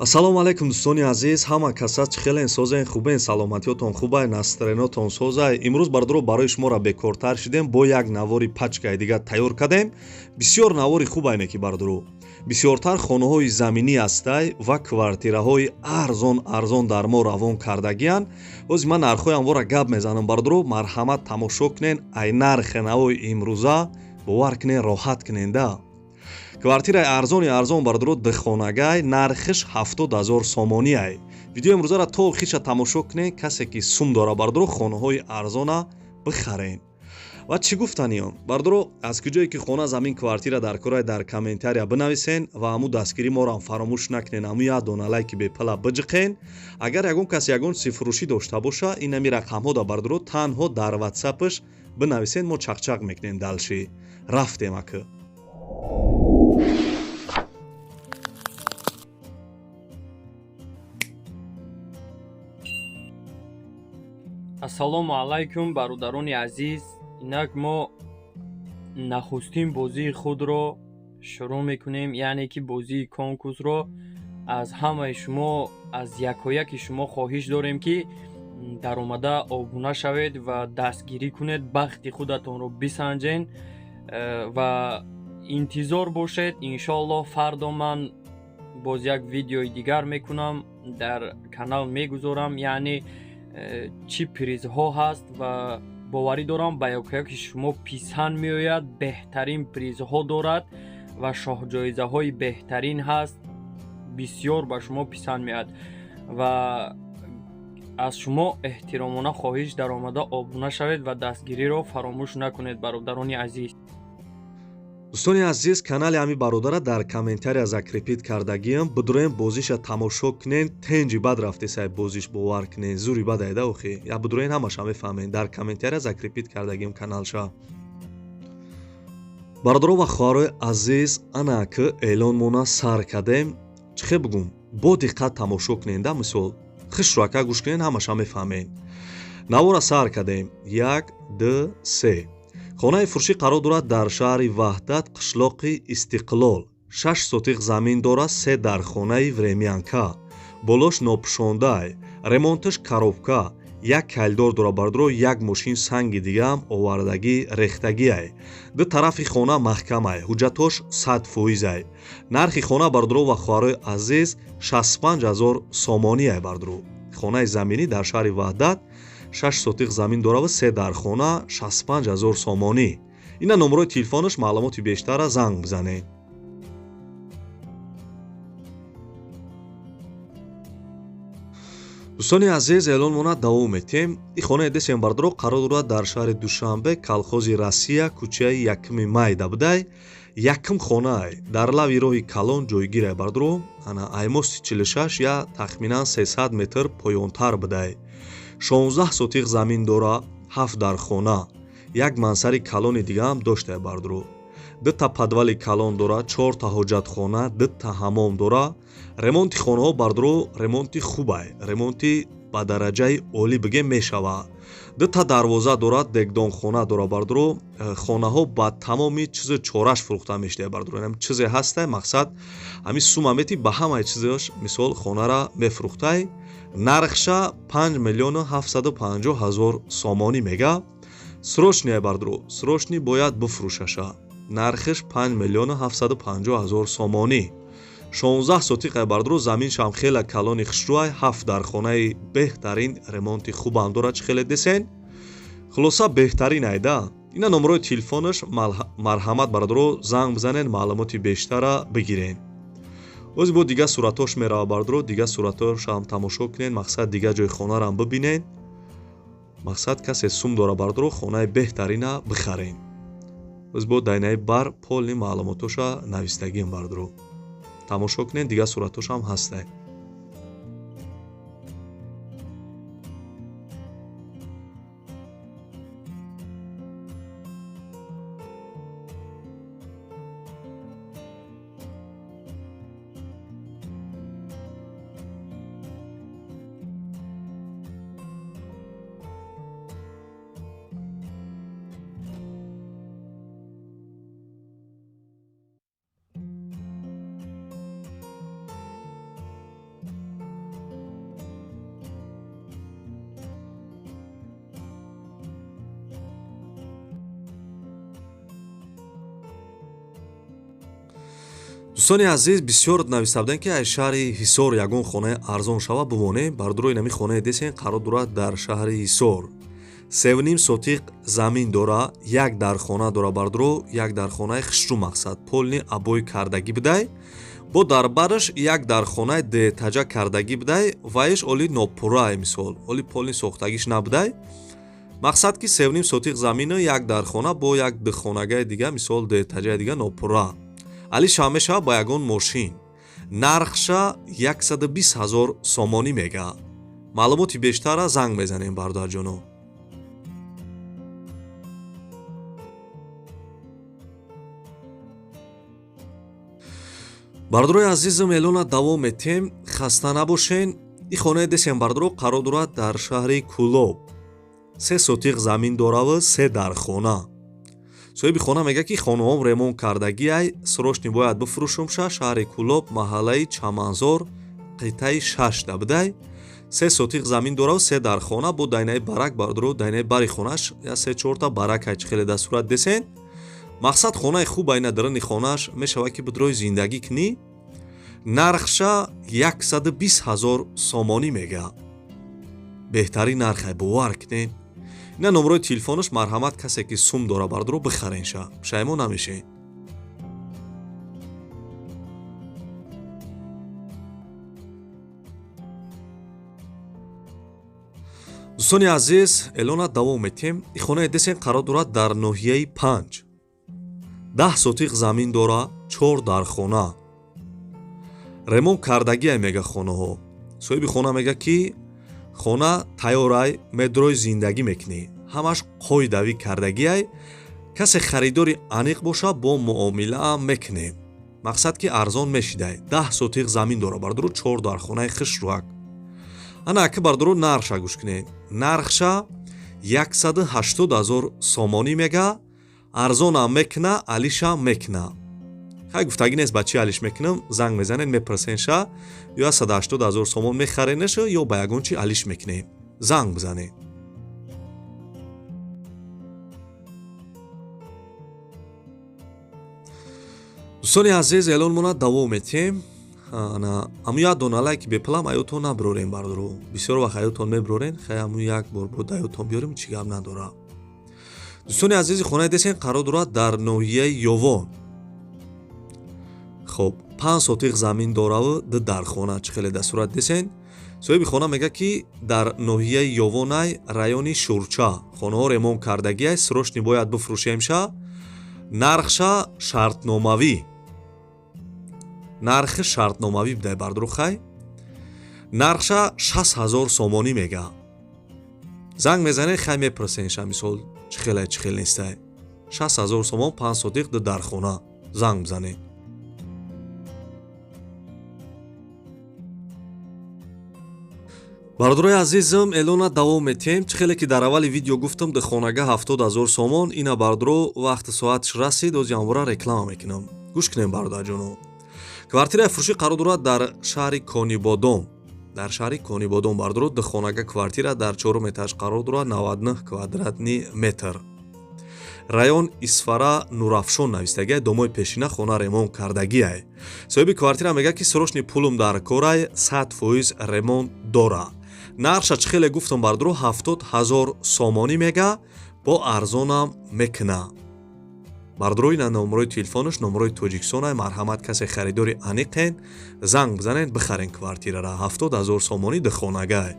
Ассалому алайкум дӯстони азиз, ҳама каса чӣ хелен, созен, хубен, саломатиётон хубай, настроенотон созай. Имрӯз бардоро барои шуморо бекортар шидем, бо як навори пачкаи дигар тайёр кардем. Бисёр навори хубайне ки бардоро. Бисёртар хонаҳои заминӣ ҳастай ва квартираҳои арзон арзон дар мо равон кардагиянд. Ҳозир ман нархҳои амвора гап мезанам бардоро, марҳамат тамошо кунен, ай нархи навои имрӯза бовар кунен, роҳат куненда. Квартираи арзони арзон бардоро духонагай, нархиш 70 000 сомониай. Видеои имрӯзаро то охирша тамошо кунен, касе ки сум дора бардоро хонаҳои арзона бихарен. Ва чӣ гуфтаниён бардоро, аз куҷое ки хона, замин, квартира дар корай дар комментария бинависен ва ҳаму дастгирӣ моро ҳам фаромӯш накунен, ҳаму як дона лайки бепала биҷиқен. Агар ягон кас ягон чизи фурӯшӣ дошта боша, ин ҳами рақамҳо да бардоро танҳо дар ватсапш бинависен, мо чақчақ мекунем. Дальше рафтем ака. Ассалому алайкум, бародарони азиз. Инак мо нахустин бозии худро шурӯъ мекунем, яъне ки бозии конкурсро. Аз ҳамаи шумо, аз якояки шумо хоҳиш дорем, ки даромада обуна шавед ва дастгирӣ кунед, бахти худатонро бисанҷен ва интизор бошед. Иншоаллоҳ, фардо ман боз як видеои дигар мекунам, дар канал мегузорам, яъне чӣ призҳо ҳаст, ва боварӣ дорам, ба якояки шумо писанд меояд. Беҳтарин призҳо дорад ва шоҳҷоизаҳои беҳтарин ҳаст, бисёр ба шумо писанд меояд. Ва аз шумо эҳтиромона хоҳиш: даромада обуна шавед ва дастгириро фаромӯш накунед, бародарони азиз. Дӯстони азиз, канали ҳами бародара дар комментария закрепить кардагиам, бидуроем бозиша тамошо кунен. Тенҷи бад рафтесай бозиш, бовар кунен, зури бад айда охи. Я бидуроен, ҳамаша мефаҳмен. Дар комментария закрепить кардагиам каналша. Бародаро ва хоҳарои азиз, ана ки эълонмона сар кардем. Чӣ хел бугум, бо диққат тамошо кунен да, мисол хишро ака гӯш кунен, ҳамаша мефаҳмен. Навора сар кардем. Як, ду, се. Хонаи фурӯшӣ қарор дорад дар шаҳри Ваҳдат, қишлоқи Истиқлол. 6 сотиқ замин дорад, се дархонаи времянка, болош нопӯшондаай, ремонташ коробка, як коридор дорад бардоро, як мошин санги дигаам овардагӣ рехтагиай. Ду тарафи хона маҳкамай, ҳуҷҷатош 100%-ай. Нархи хона, бардоро ва хоҳарои азиз, 65 000 сомониай. Бардоро, хонаи заминӣ дар шаҳри Ваҳдат, 6 сотиқ замин дорад ва се дархона, 65 000 сомонӣ. Ина номерои телефонаш, маълумоти бештара занг бизанед. Дӯстони азиз, эълонмона давом метиҳем. И хонаи десем бардоро қарор дорад дар шаҳри Душанбе, колхози Россия, кӯчаи Якуми Майда будай. Якум хонаай, дар лави роҳи калон ҷойгирай бардоро. Ана ай мости 46 я тахминан 300 метр поёнтар будай. 16 сотиқ замин дора, ҳафт дархона, як мансари калони дигаам доштай бардоро. Дута подвали калон дора, чорта ҳоҷатхона, дута ҳамом дора. Ремонти хонаҳо бардоро ремонти хубай, ремонти ба дараҷаи олӣ бигем мешавад. Дута дарвоза дорад, дегдонхона дора бардоро. Хонаҳо ба тамоми чизу чораш фурӯхта мешудая бардоро. Чизе ҳастай, мақсад ҳамин сума мети, ба ҳамаи чизаш мисол хонара мефурӯхтай. Нархша 5 750 000 сомонӣ мега. Срочный бардоро, срочный бояд бифурӯшаша. Нархиш 5 750 000 сомонӣ. 16 сотиқай бардоро, заминшам хела калони хушрӯай, ҳафт дархонаи беҳтарин, ремонти хубам дорад, чӣ хеле десен. Хулоса, беҳтарин айда. Ина номерои телефонаш, марҳамат бардоро, занг бизанед, маълумоти бештара бигирен. Ози бо дигар суратҳош мерава бардоро, дигар суратҳошам тамошо кунед, мақсад дигар ҷои хонарам бибинед. Мақсад касе сум дора бардоро, хонаи беҳтарина бихарен. Ози бо дайнаи бар полный маълумотоша навистагиам бардоро, тамошо кунед, дигар суратҳошам ҳастай. Дӯстони азиз, бисёр нависта будем, ки аз шаҳри Ҳисор ягон хонаи арзон шава бимонем. Бардуро, инами хонаи десен қарор дорад дар шаҳри Ҳисор. 3,5 сотиқ замин дора, як дархона дора бардуро, як дархонаи хушрӯ, мақсад полный обой кардагӣ бидай. Бо дар бараш як дархонаи дуэтажа кардагӣ бидай, ваиш оли нопуррай, мисол оли полный сохтагиш набудай. Мақсад ки 3,5 сотиқ замину як дархона бо як духонагаи дига, мисол дуэтажаи дига нопурра. Алиша мешава ба ягон мошин. Нархша 120 ҳазор сомонӣ мега. Маълумоти бештара занг мезанем, бародарҷоно. Бардорои азизам, эълона давом метем, хаста набошен. И хонаи десем, бардоро, қарор дорад дар шаҳри Кӯлоб. 3 сотиқ замин дораву се дархона. Соҳиби хона мегӯяд, ки хонаҳом ремонт кардагиай, срочно бояд бифурӯшумша. Шаҳри Кӯлоб, маҳаллаи Чаманзор, қитъаи шашда бидай. 3 сотиқ замин дораву се дархона, бо дайнаи барак, бардоро, дайнаи бари хонаш я се чорта барак ай, чӣ хеле дар сурат десен. Мақсад хонаи хуб, айна даруни хонаш мешавад, ки бидрои зиндагӣ кунӣ. Нархша 120 ҳазор сомонӣ мега. Беҳтарин нархай, бовар кунед. Ина номрои телефонаш, марҳамат, касе ки сум дора, бардоро, бихаренша, пушаймон намешед. Дӯстони азиз, эълона давом метем. И хонаи десен қарор дорад дар ноҳияи Панҷ. 10 сотиқ замин дора, чор дархона. Ремонт кардагиай мега хонаҳо. Соҳиби хона мега, ки хона тайёрай, медрои зиндагӣ мекунӣ, ҳамаш қоидавӣ кардагиай. Касе харидори аниқ боша, бо муомилаам мекунем. Мақсад ки арзон мешидай. 10 сотиқ замин дора, бардору, чор дархонаи хушрӯак. Ана ака, бардору, нархша гӯш кунед. Нархша 180 ҳазор сомонӣ мега. Арзонам мекуна, алишам мекуна. Хай, гуфтагӣ нест, ба чӣ алиш мекунам. Занг мезанед, мепурсенша, ё 180 ҳазор сомон мехаренеша, ё ба ягон чи алиш мекунем. Занг бизанед. Дӯстони азиз, эълонмона давом метиҳем. Аму як дона лайки бепулам аётон набирорем, бардоро. Бисёр вақт аётон мебирорен, хай аму як бор бо даётон биёрем, чӣ гап надора. Дӯстони азизи, хонаи десен қарор дорад дар ноҳияи Ёвон. Хоб, 5 сотиқ замин дораву ду дархона, чӣ хеле дар сурат десен. Соҳиби хона мегӯяд, ки дар ноҳияи Ёвонай, райони Шурча, хонаҳо ремонт кардагиай, срочно бояд бифурӯшемша. Нархша шартномавӣ, нархи шартномавӣ бидай, бардору. Хай, нархша 60 ҳазор сомонӣ мега. Занг мезанед, хай мепурсенша, мисол чӣ хелай, чӣ хел нестай. 60 ҳазор сомон, 5 сотиқ, ду дархона. Занг бизанед. Бародарои азизам, эълона давом метиҳем. Чӣ хеле ки дар аввали видео гуфтам, духонага 70 ҳазор сомон. Ина, бардоро, вақти соатш расид, ози ҳамвора реклама мекунам. Гӯш кунем, бародарҷоно. Квартираи фурӯшӣ қарор дорад дар шаҳри Конибодом. Дар шаҳри Конибодом, бардоро, духонага квартира дар чорум этаж қарор дорад, 99 квадратный метр. Район Исфара, Нурафшон навистагиай, домои пешина, хона ремонт кардагиай. Соҳиби квартира мегӯяд, ки срочный пулум дар корай, 100% ремонт дора. Нархша чӣ хеле гуфтам, бардоро, 70 ҳазор сомонӣ мега, бо арзонам мекуна. Бардоро, ина номрои телефонаш, номрои Тоҷикистонай. Марҳамат, касе харидори аниқен, занг бизанед, бихарен квартирара. 70 ҳазор сомонӣ, духонагай.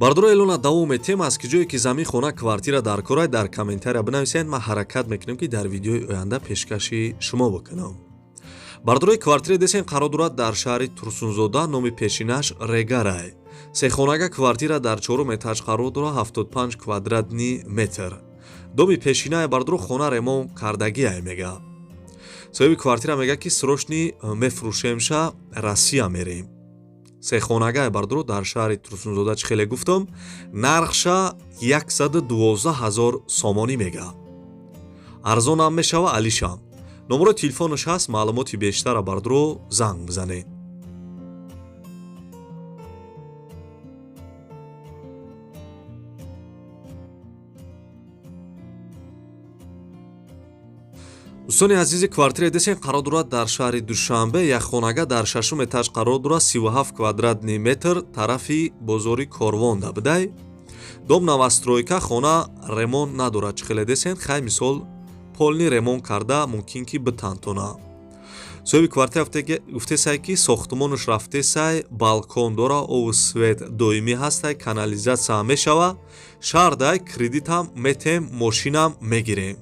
Бардоро, эълона давом метиҳем. Аз ки ҷое ки замин, хона, квартира дар корай, дар комментария бинависед, ман ҳаракат мекунем, ки дар видеои оянда пешкаши шумо бикунам. Бардорои, квартира десен қарор дорад дар шаҳри Турсунзода, номи пешинаш Регарай. Сехонага квартира дар чорум этаж қарор дорад, 75 квадратный метр. Доми пешинае, бардоро, хона ремонт кардагиай мега. Соҳиби квартира мега, ки срочный мефурӯшемша, Россия мерем. Сехонагае, бардоро, дар шаҳри Турсунзода, чӣ хеле гуфтам, нархша 112 ҳазор сомонӣ мега. Арзонам мешава, алишам. Номрои телефонаш ҳаст, маълумоти бештара, бардоро, занг бизанед. Дӯстони азизи, квартира десен қарор дорад дар шаҳри Душанбе, як хонага дар шашум этаж қарор дорад, 37 квадратный метр, тарафи бозори Корвон да будай. Дом новостройка, хона ремонт надорад, чӣ хеле десен, хай мисол полный ремонт карда мумкин ки битантона. Соҳиби квартира гуфтесай, ки сохтмонаш рафтесай, балкон дора, обу свет доимӣ ҳастай, канализатсия мешава, шаҳрдай, кредитам метем, мошинам мегирем.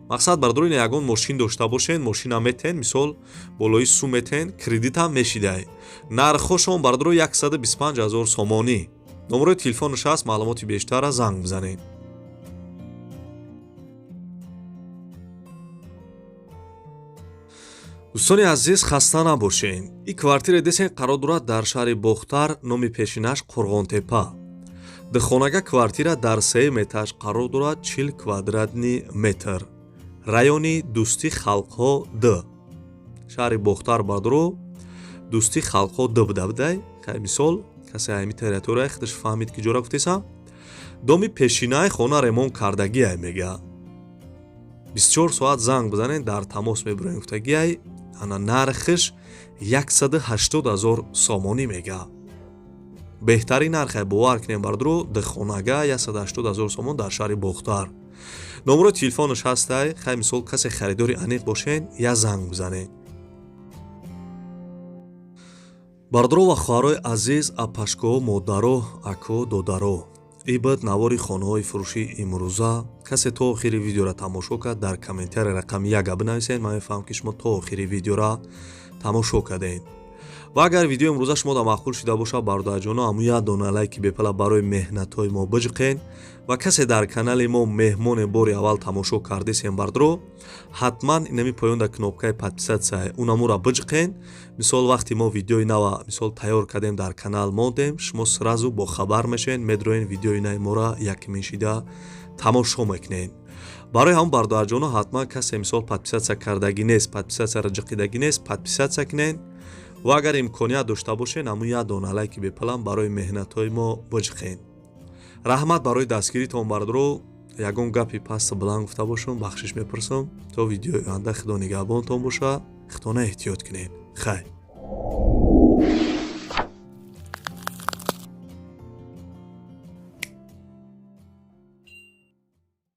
Мақсад, бардор, ин ягон мошин дошта бошен, мошина метен, мисол болои сум метен, кредитам мешидай. Нархҳошон, бардоро, 125 ҳазор сомонӣ. Номерои телефонаш ҳаст, маълумоти бештарра занг бизанед. Дӯстони азиз, хаста набошен. И квартира десен қарор дорад дар шаҳри Бохтар, номи пешинаш Қурғонтепа. Духонага квартира дар сеюм этаж қарор дорад, 40 квадратный метр, райони Дӯстии халқҳо д, шаҳри Бохтар, бардоро, Дӯстии халқҳо д буда будай. Хай мисол касе ҳами территория худаш фаҳмид, ки ҷора гуфтесам. Доми пешинаи, хона ремонт кардагиай, мега. 24 соат занг бизанед, дар тамос мебироем, гуфтагиай. Ана нархиш 180 ҳазор сомонӣ мега. Беҳтарин нархе, бовар кунем, бардоро, духонага 180 ҳазор сомон дар шаҳри Бохтар. Номерои телефонаш ҳастай, хай мисол касе харидори аниқ бошен, я занг бизанед. Бардоро ва хоҳарои азиз, апашкоҳо, модаро, ако, додаро, ибад навори хонаҳои фурӯшии имрӯза. Касе то охири видеора тамошо кард, дар комментария рақами яка бинависед, ман мефаҳмам, ки шумо то охири видеора тамошо кардед. Ва агар видеои имрӯза шумо да маъқул шида бошад, бародарҷоно, ҳамун як дона лайки бепала барои меҳнатҳои мо биҷиқен. Ва касе дар канали мо меҳмоне, бори аввал тамошо кардесен, бардро, ҳатман инами поён да кнопкаи подписаться унамура биҷиқен. Мисол вақте мо видеои нава мисол тайёр кардем, дар канал мондем, шумо сразу бохабар мешавед, медроен, видеои нави моро якмин шида тамошо мекунед. Барои ҳамон, бародарҷоно, ҳатман касе мисол подписаться кардагӣ нест, подписатьсяро ҷиқидагӣ нест, подписаться кунед. Ва агар имконият дошта бошед, ҳамун як дона лайки бепалам барои меҳнатҳои мо биҷиқен. Раҳмат барои дастгиритон, бардоро. Ягон гапи пасту баланд гуфта бошам, бахшиш мепурсам. То видеои оянда, Худо нигаҳбонтон бошад, худона эҳтиёт кунед. Хайр.